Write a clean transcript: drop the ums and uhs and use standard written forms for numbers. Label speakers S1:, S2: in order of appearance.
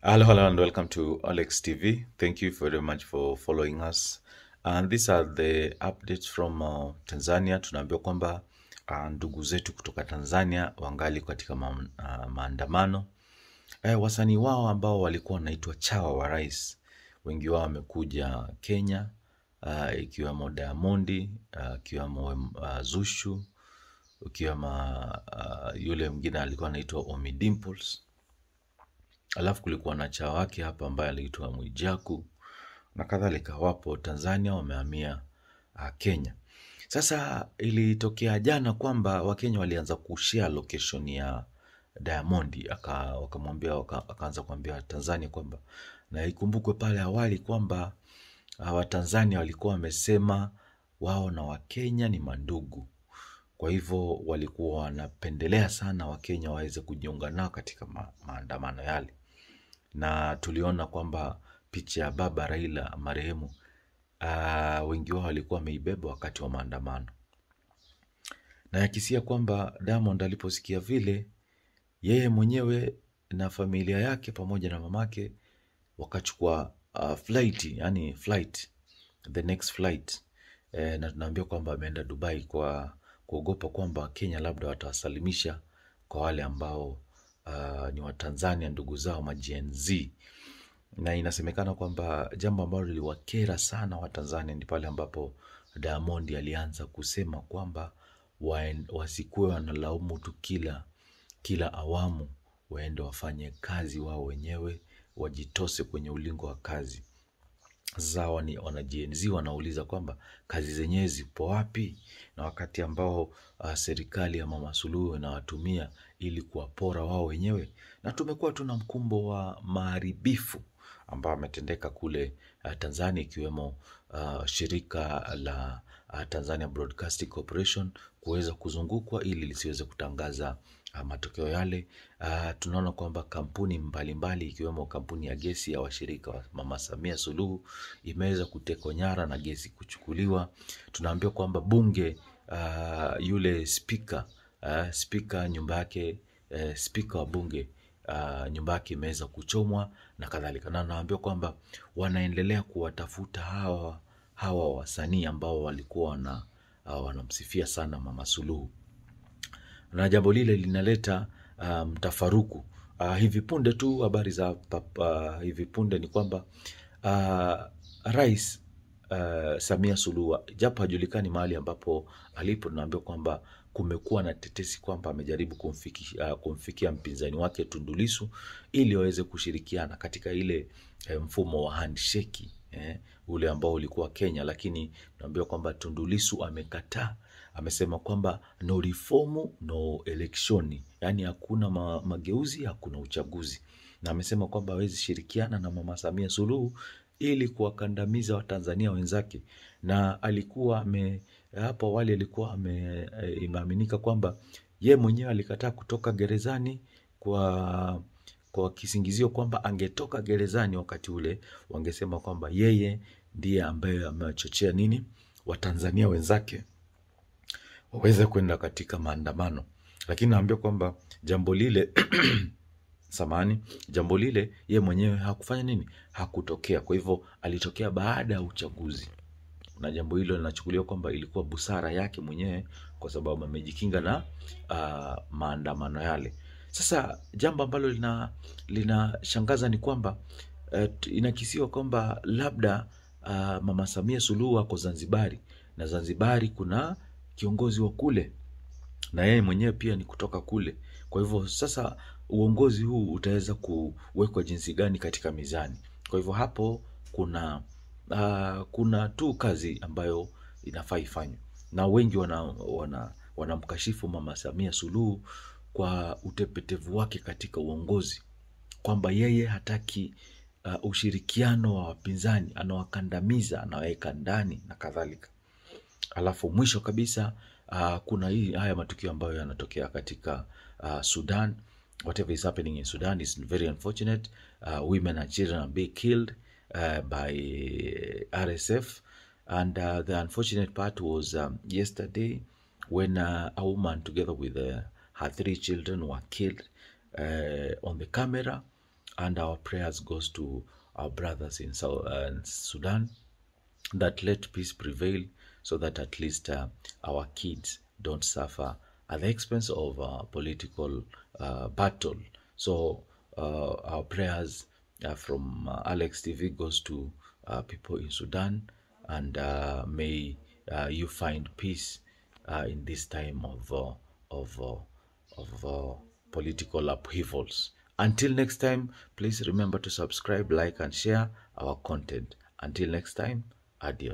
S1: Hello, hello, and welcome to Alex TV. Thank you very much for following us. And these are the updates from Tanzania. Tunaambiwa kwamba ndugu zetu kutoka Tanzania wangali katika maandamano. Wasanii wao ambao walikuwa wanaitwa chawa wa rais, wengi wao wamekuja Kenya, ikiwemo Diamondi, ikiwemo Zuchu, ikiwemo yule mwingine alikuwa anaitwa Ommy Dimpoz. Alafu kulikuwa na chawa wake hapa ambaye aliitwa Mwijaku na kadhalika. Wapo Tanzania, wamehamia Kenya. Sasa ilitokea jana kwamba Wakenya walianza kushare location ya Diamond, wakamwambia wakaanza kuambia Tanzania kwamba, na ikumbukwe pale awali kwamba Watanzania walikuwa wamesema wao na Wakenya ni mandugu. Kwa hivyo walikuwa wanapendelea sana Wakenya waweze kujiunga nao katika maandamano yale. Na tuliona kwamba picha ya baba Raila marehemu, wengi wao walikuwa wameibeba wakati wa maandamano. Na yakisia kwamba Diamond aliposikia vile, yeye mwenyewe na familia yake pamoja na mamake wakachukua flight, yani flight, the next flight. Na tunaambiwa kwamba ameenda Dubai kwa kuogopa kwamba Kenya labda watawasalimisha kwa wale ambao ni Watanzania ndugu zao ma Gen Z. Na inasemekana kwamba jambo ambalo liliwakera sana Watanzania ni pale ambapo Diamond alianza kusema kwamba wasikuwe wanalaumu tu kila awamu, waende wafanye kazi wao wenyewe, wajitose kwenye ulingo wa kazi. Sasa wana Gen Z wanauliza kwamba kazi zenyewe zipo wapi, na wakati ambao serikali ya Mama Suluhu inawatumia ili kuwapora wao wenyewe. Na tumekuwa tuna mkumbo wa maharibifu ambao ametendeka kule Tanzania, ikiwemo shirika la Tanzania Broadcasting Corporation kuweza kuzungukwa ili lisiweze kutangaza matokeo yale. Tunaona kwamba kampuni mbalimbali ikiwemo kampuni ya gesi ya washirika wa Mama Samia Suluhu imeweza kutekwa nyara na gesi kuchukuliwa. Tunaambiwa kwamba bunge, yule speaker nyumba yake, speaker wa bunge, nyumba yake imeweza kuchomwa na kadhalika. Na naambiwa kwamba wanaendelea kuwatafuta hawa wasanii ambao walikuwa wanamsifia sana Mama Suluhu, na jambo lile linaleta mtafaruku. Hivi punde tu habari za hivi punde ni kwamba Rais Samia Suluhu, japo hajulikani mahali ambapo alipo, tunaambiwa kwamba kumekuwa na tetesi kwamba amejaribu kumfikia mpinzani wake Tundu Lissu ili waweze kushirikiana katika ile mfumo wa handshake, ule ambao ulikuwa Kenya, lakini tunaambiwa kwamba Tundu Lissu amekataa. Amesema kwamba no reform no election, yani hakuna mageuzi, hakuna uchaguzi. Na amesema kwamba hawezi shirikiana na Mama Samia Suluhu ili kuwakandamiza Watanzania wenzake. Na alikuwa hapo awali alikuwa imeaminika kwamba ye mwenyewe alikataa kutoka gerezani kwa kisingizio kwamba angetoka gerezani wakati ule wangesema kwamba yeye ndiye ambaye amewachochea nini Watanzania wenzake waweze kwenda katika maandamano. Lakini naambia kwamba jambo lile samahani, jambo lile ye mwenyewe hakufanya nini, hakutokea. Kwa hivyo alitokea baada ya uchaguzi, na jambo hilo linachukuliwa kwamba ilikuwa busara yake mwenyewe kwa sababu amejikinga na maandamano yale. Sasa jambo ambalo linashangaza ni kwamba inakisiwa kwamba labda Mama Samia Suluhu ako Zanzibari, na Zanzibari kuna kiongozi wa kule na yeye mwenyewe pia ni kutoka kule. Kwa hivyo sasa uongozi huu utaweza kuwekwa jinsi gani katika mizani? Kwa hivyo hapo kuna tu kazi ambayo inafaa ifanywe, na wengi wanamkashifu Mama Samia Suluhu kwa utepetevu wake katika uongozi, kwamba yeye hataki ushirikiano wa wapinzani, anawakandamiza, anawaweka ndani na kadhalika. Alafu mwisho kabisa kuna haya matukio ambayo yanatokea katika Sudan. Whatever is happening in Sudan is very unfortunate. Women and children are being killed by RSF. And the unfortunate part was yesterday when a woman together with her 3 children were killed on the camera. And our prayers goes to our brothers in Sudan, that let peace prevail, so that at least our kids don't suffer at the expense of political battle. So our prayers from Alex TV goes to people in Sudan, and may you find peace in this time of political upheavals. Until next time, please remember to subscribe, like, and share our content. Until next time, adios.